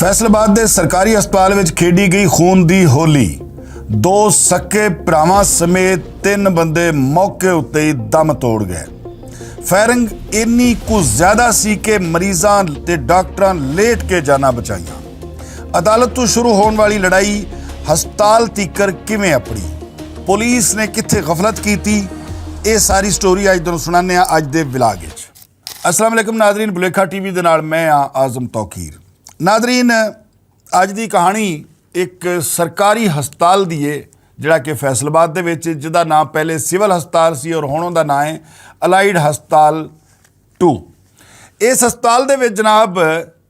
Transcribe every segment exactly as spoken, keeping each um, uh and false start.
فیصل آباد دے سرکاری ہسپتال وچ کھیڈی گئی خون دی ہولی۔ دو سکے بھراواں سمیت تین بندے موقع اُتے ہی دم توڑ گئے۔ فائرنگ انی کو زیادہ سی کہ مریضاں تے ڈاکٹراں لیٹ کے جانا بچائیاں۔ عدالت تو شروع ہون والی لڑائی ہسپتال تیکر کیویں اپڑی؟ پولیس نے کتھے غفلت کیتی؟ اے ساری سٹوری اج تانوں سنانے آں اج دے ولاگ وچ۔ السلام علیکم ناظرین، بلیکھا ٹی وی دے نال میں آں اعظم توقیر۔ ناظرین، اج دی کہانی ایک سرکاری ہسپتال دی ہے، جڑا کہ فیصل آباد دے وچ، جدا نام پہلے سول ہسپتال سی اور ہن اوندا نام ہے الائیڈ ہسپتال ٹو۔ اس ہسپتال دے وچ جناب،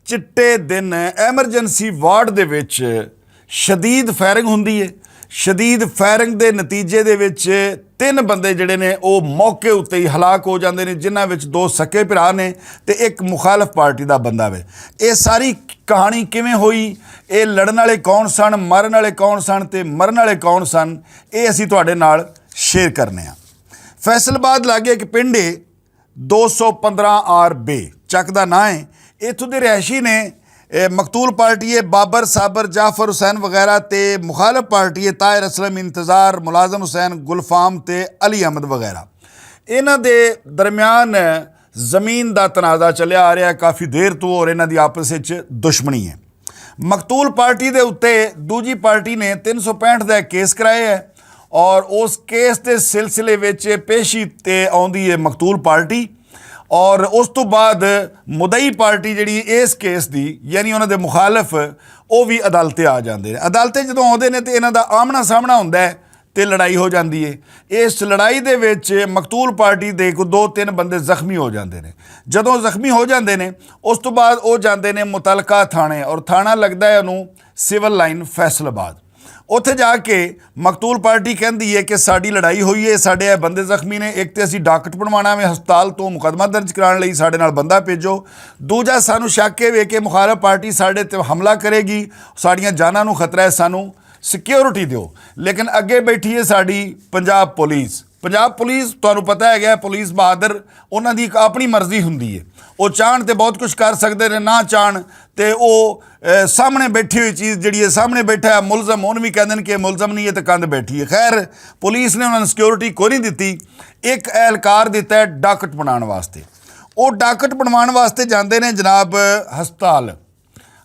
چٹے دن ایمرجنسی وارڈ دے وچ شدید فائرنگ ہوندی ہے۔ شدید فائرنگ دے نتیجے دے وچ تین بندے جڑے نے، او موقع اُتے ہی ہلاک ہو جاندے نے، جنہاں وچ دو سکے بھرا نے تے ایک مخالف پارٹی دا بندہ وے۔ اے ساری کہانی کیویں ہوئی، اے لڑن والے کون سن، مارن والے کون سن تے مرن والے کون سن، اے اسی تہاڈے نال شیئر کرنے آں۔ فیصل آباد لاگے ایک پنڈ ہے، دو سو پندرہ آر بے چک دا ناں ہے۔ اتھوں دے رہائشی نے، اے، مقتول پارٹی ہے بابر صابر، جعفر حسین وغیرہ تے مخالف پارٹی ہے طاہر اسلم، انتظار، ملازم حسین، گلفام تے علی احمد وغیرہ۔ انہاں دے درمیان زمین دا تنازع چلیا آ رہیا ہے کافی دیر تو، اور انہاں دی آپس وچ دشمنی ہے۔ مقتول پارٹی دے اُتے دوجی پارٹی نے تین سو پینٹھ دا ایک کیس کرایا ہے، اور اس کیس دے سلسلے وچ پیشی تے آندی ہے مقتول پارٹی، اور اس تو بعد مدعی پارٹی جڑی اس کیس دی، یعنی انہاں دے مخالف، او وی عدالتے آ جاندے نے۔ عدالتے جدوں آندے نے تے انہاں دا آمنا سامنا ہوندا ہے تے لڑائی ہو جاندی ہے۔ اس لڑائی دے وچ مقتول پارٹی دے کو دو تین بندے زخمی ہو جاندے نے۔ جدوں زخمی ہو جاندے نے، اس تو بعد او جاندے نے متعلقہ تھانے، اور تھانہ لگدا ہے انہوں سول لائن فیصل آباد۔ اوتھے جا کے مقتول پارٹی کہندی ہے کہ ساڈی لڑائی ہوئی ہے، ساڈے اے بندے زخمی نے، ایک تے اسی ڈاکٹ بنوانا وے ہسپتال تو مقدمہ درج کران لئی ساڈے نال بندہ بھیجو۔ دوجا سانو شک اے وے کہ مخالف پارٹی ساڈے تے حملہ کرے گی، ساڈیاں جاناں نوں خطرہ ہے، سانو سیکیورٹی دیو۔ لیکن اگے بیٹھی ہے ساڈی پنجاب پولیس۔ پنجاب پولیس، تانوں پتہ ہے گیا، پولیس بہادر، انہاں دی ایک اپنی مرضی ہوندی ہے۔ او چاہن تے بہت کچھ کر سکدے نے، نہ چاہن تے او، اے، سامنے بیٹھی ہوئی چیز جڑی ہے، سامنے بیٹھا ہے ملزم، انہوں بھی کہندے نے کہ ملزم نہیں ہے تے کندھ بیٹھی ہے۔ خیر، پولیس نے انہاں نوں سیکیورٹی کوئی نہیں دتی۔ ایک اہلکار دتا ہے ڈاکٹ بنان واسطے۔ او ڈاکٹ بنوان واسطے جاندے نے جناب ہسپتال۔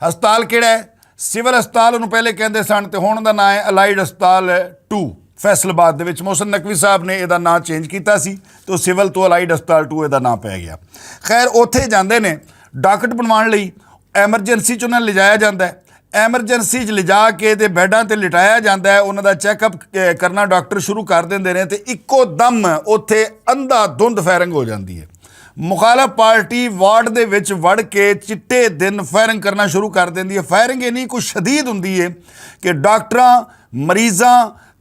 ہسپتال کیڑا ہے؟ سول ہسپتال انہوں پہلے کہندے سن تے ہن دا نام ہے الائیڈ ہسپتال ٹو، فیصل آباد دے وچ محسن نقوی صاحب نے اے دا نام چینج کیتا سی، تے سول تو الائیڈ ہسپتال ٹو اے دا نام پے گیا۔ خیر، اوتھے جاندے نے ڈاکٹ بنوان لئی، ایمرجنسی چ انہاں لے جایا جاندا ہے۔ ایمرجنسی چ لے جا کے تے بیڈاں تے لٹایا جاندا ہے، انہاں دا چیک اپ، اے، کرنا ڈاکٹر شروع کر دیندے نے تے اکو دم اوتھے اندھا دھند فائرنگ ہو جاندی ہے۔ مخالف پارٹی وارڈ دے وچ وڑ کے چٹے دن فائرنگ کرنا شروع کر دیندی ہے۔ فائرنگ اینی کچھ شدید ہوندی ہے کہ ڈاکٹراں، مریضاں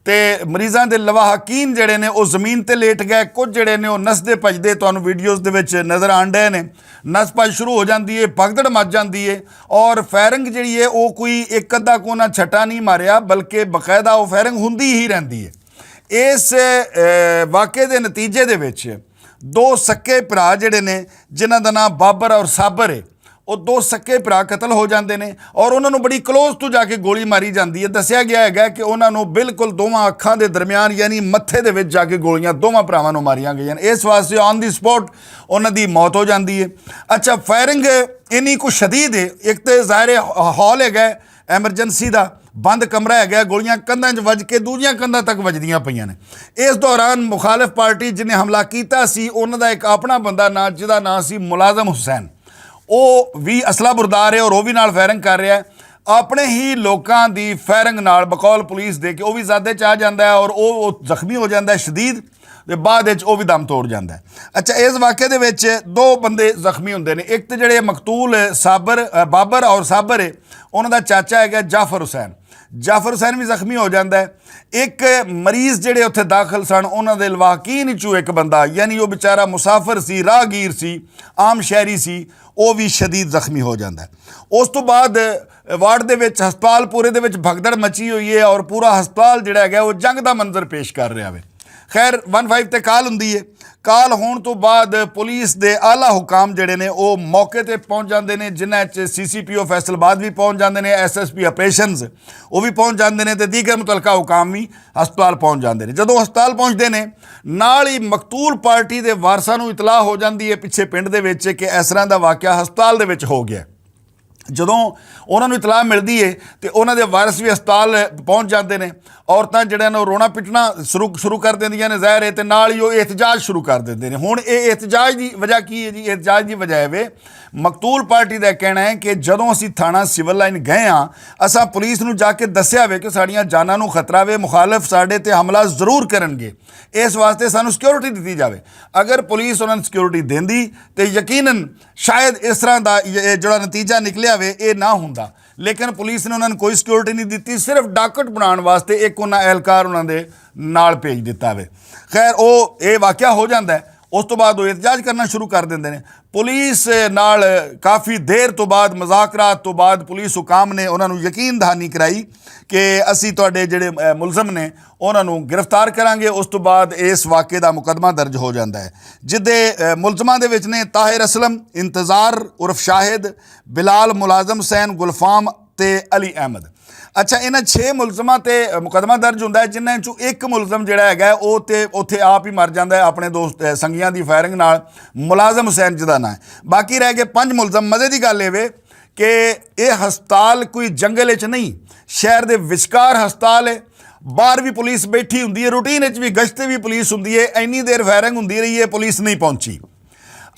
تے مریضاں دے لواحقین جڑے نے، او زمین تے لیٹ گئے، کچھ جڑے نے او نسدے بھجدے تانوں ویڈیوز دے وچ نظر آن ڈے نے۔ نس بھج شروع ہو جاندی ہے، بھگدڑ مچ جاندی ہے، اور فائرنگ جڑی ہے او کوئی ایک ادھا کونا چھٹا نہیں ماریا، بلکہ باقاعدہ او فائرنگ ہوندی ہی رہندی ہے۔ اس، اے، واقعے دے نتیجے دے وچ دو سکے بھرا جڑے نے، جنہاں دا نام بابر اور صابر ہے، او دو سکے بھرا قتل ہو جاندے نے اور انہاں نوں بڑی کلوز تو جا کے گولی ماری جاندی ہے۔ دسیا گیا ہے کہ انہاں نوں بالکل دوواں اکھاں دے درمیان، یعنی متھے دے وچ جا کے گولیاں دوواں بھراواں نوں ماریاں گئیاں نے۔ اس واسطے آن دی سپاٹ انہاں دی موت ہو جاندی ہے۔ اچھا، فائرنگ اینی کو شدید ہے، ایک تے ظاہر ہے ہال ہے گئے ایمرجنسی دا، بند کمرہ ہے گیا، گولیاں کندھاں 'چ وج کے دوجیاں کندھاں تک وجدیاں پئیاں نے۔ اس دوران مخالف پارٹی جنہیں حملہ کیتا سی، انہاں دا ایک اپنا بندہ نا، جدا نام سی ملازم حسین، او وی اسلحہ بردار ہے اور او وی نال فائرنگ کر رہا ہے۔ اپنے ہی لوکاں دی فائرنگ نال بقول پولیس دے کہ او وی زیادہ چاہ جاندا ہے اور او، او زخمی ہو جاندا ہے شدید، تے بعد وچ او وی دم توڑ جاندا ہے۔ اچھا، اس واقعے دے وچ دو بندے زخمی ہوندے نے، ایک تے جڑے مقتول صابر، بابر اور صابر ہے، انہاں دا چاچا ہے گیا جعفر حسین۔ جعفر حسین وی زخمی ہو جاندا ہے۔ ایک مریض جڑے اتھے داخل سن، انہاں دے لواحقین چوں ایک بندہ، یعنی او بیچارہ مسافر سی، راہگیر سی، عام شہری سی، او وی شدید زخمی ہو جاندا ہے۔ اس تو بعد وارڈ دے وچ، ہسپتال پورے دے وچ بھگدڑ مچی ہوئی ہے اور پورا ہسپتال جڑا ہے گیا، او جنگ دا منظر پیش کر رہا ہے۔ خیر، ون فائیو تے کال ہوندی ہے۔ کال ہون تو بعد پولیس دے اعلیٰ حکام جڑے نے، او موقع تے پہنچ جاندے نے، جنہاں چ سی سی پی او فیصل آباد بھی پہنچ جاندے نے، ایس ایس پی آپریشنز، او بھی پہنچ جاندے نے، تے دیگر متعلقہ حکام بھی ہسپتال پہنچ جاندے نے۔ جدوں ہسپتال پہنچدے نے، نال ہی مقتول پارٹی دے وارثاں نوں اطلاع ہو جاندی ہے پچھے پنڈ دے وچ کہ اس طرح دا واقعہ ہسپتال دے وچ ہو گیا۔ جدوں انہاں نوں اطلاع ملدی ہے، تے انہاں دے وارث وی ہسپتال پہنچ جاندے نے۔ عورتاں جڑیاں نے، او رونا پٹنا شروع شروع کر دیندیاں نے، ظاہر ہے، تے نال ہی او احتجاج شروع کر دیندے نے۔ ہن اے احتجاج دی وجہ کی ہے جی؟ احتجاج دی وجہ ہے وے، مقتول پارٹی دا کہنا ہے کہ جدوں اسی تھانہ سول لائن گئے ہاں، اساں پولیس نوں جا کے دسیا وے کہ ساڈیاں جاناں نوں خطرہ وے، مخالف ساڈے تے حملہ ضرور کرنگے، اس واسطے سانوں سیکیورٹی دتی جاوے۔ اگر پولیس انہاں نوں سیکیورٹی دیندی، تے یقیناً شاید اس طرح دا یہ جڑا نتیجہ نکلیا وے، اے نہ ہوندا۔ لیکن پولیس نے انہاں نوں کوئی سیکیورٹی نہیں دتی، صرف ڈاکٹ بنان واسطے ایک انہاں اہلکار انہاں دے نال بھیج دتا وے۔ خیر، او اے واقعہ ہو جاندا ہے۔ اس تو بعد وہ احتجاج کرنا شروع کر دیندے نے۔ پولیس نال کافی دیر تو بعد، مذاکرات تو بعد، پولیس حکام نے انہاں نوں یقین دہانی کرائی کہ اسی تہاڈے جڑے، اے، ملزم نے، انہاں نوں گرفتار کرانگے۔ اس تو بعد اس واقعے دا مقدمہ درج ہو جاندا ہے، جدے، اے، ملزماں دے وچ نے طاہر اسلم، انتظار عرف شاہد، بلال، ملازم حسین، گلفام تے علی احمد۔ اچھا، انہاں چھ ملزماں تے مقدمہ درج ہوندا ہے، جنہاں چوں ایک ملزم جڑا ہے، او تے اوتھے آپ ہی مر جاندا ہے اپنے دوست، اے، سنگیاں دی فائرنگ نال، ملازم حسین جدا ناں ہے۔ باقی رہ گئے پنج ملزم۔ مزے دی گل اے وے کہ اے ہسپتال کوئی جنگل وچ نہیں، شہر دے وچکار ہسپتال ہے۔ باہر بھی پولیس بیٹھی ہوندی ہے، روٹین وچ بھی گشت بھی پولیس ہوندی ہے۔ اینی دیر فائرنگ ہوندی رہی ہے، پولیس نہیں پہنچی۔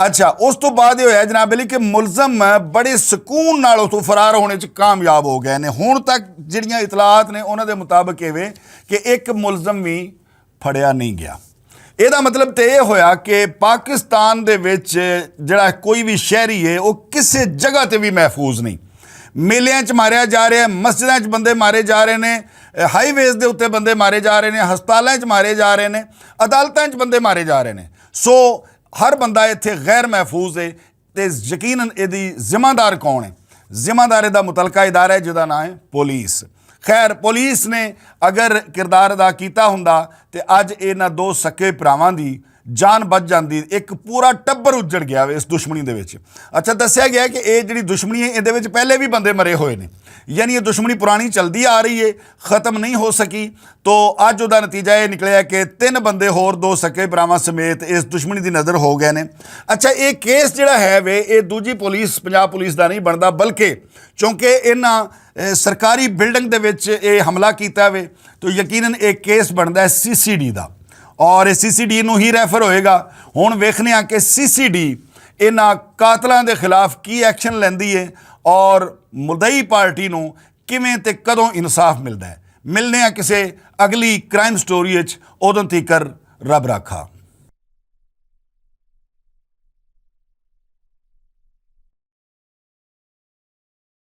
اچھا، اس تو بعد یہ ہویا جناب علی کہ ملزم بڑے سکون نال اتھوں فرار ہونے چ کامیاب ہو گئے نے۔ ہن تک جڑیاں اطلاعات نے، انہاں دے مطابق یہ وے کہ ایک ملزم بھی پھڑیا نہیں گیا۔ اے دا مطلب تے یہ ہویا کہ پاکستان دے وچ جڑا کوئی بھی شہری ہے، وہ کسے جگہ تے بھی محفوظ نہیں۔ میلیاں چ ماریا جا رہا ہے، مسجداں چ بندے مارے جا رہے نے، ہائی ویز دے اُتے بندے مارے جا رہے نے، ہسپتالاں چ مارے جا رہے نے، عدالتاں چ بندے مارے جا رہے نے۔ سو ہر بندہ اتھے غیر محفوظ ہے۔ تے یقیناً اے دی ذمہ دار کون ہے؟ ذمہ دار اے دا متعلقہ ادارہ ہے، جدا ناں ہے پولیس۔ خیر، پولیس نے اگر کردار ادا کیتا ہوندا، تے اج انہاں دو سکے بھراواں دی جان بچ جاندی۔ ایک پورا ٹبر اجڑ گیا وے اس دشمنی دے وچ۔ اچھا، دسیا گیا کہ اے جڑی دشمنی ہے، اے دے وچ پہلے بھی بندے مرے ہوئے نے، یعنی یہ دشمنی پرانی چلدی آ رہی ہے، ختم نہیں ہو سکی۔ تو اج ادا نتیجہ یہ نکلیا کہ تین بندے ہور دو سکے بھراواں سمیت اس دشمنی دی نظر ہو گئے نے۔ اچھا، یہ کیس جڑا ہے وے، یہ دوجی پولیس، پنجاب پولیس دا نہیں بندا، بلکہ چونکہ انہاں، اے، سرکاری بلڈنگ دے وچ یہ حملہ کیتا وے، تو یقیناً یہ کیس بندا ہے سی سی ڈی دا، اور یہ سی سی ڈی نو ہی ریفر ہوئے گا۔ ہن ویکھنے آں کہ سی سی ڈی انہاں قاتلاں دے خلاف کی ایکشن لیندی ہے اور مدعی پارٹی نو کیویں تے کدوں انصاف ملدا ہے۔ ملنے آں کسے اگلی کرائم سٹوری وچ، اودوں تیکر رب راکھا۔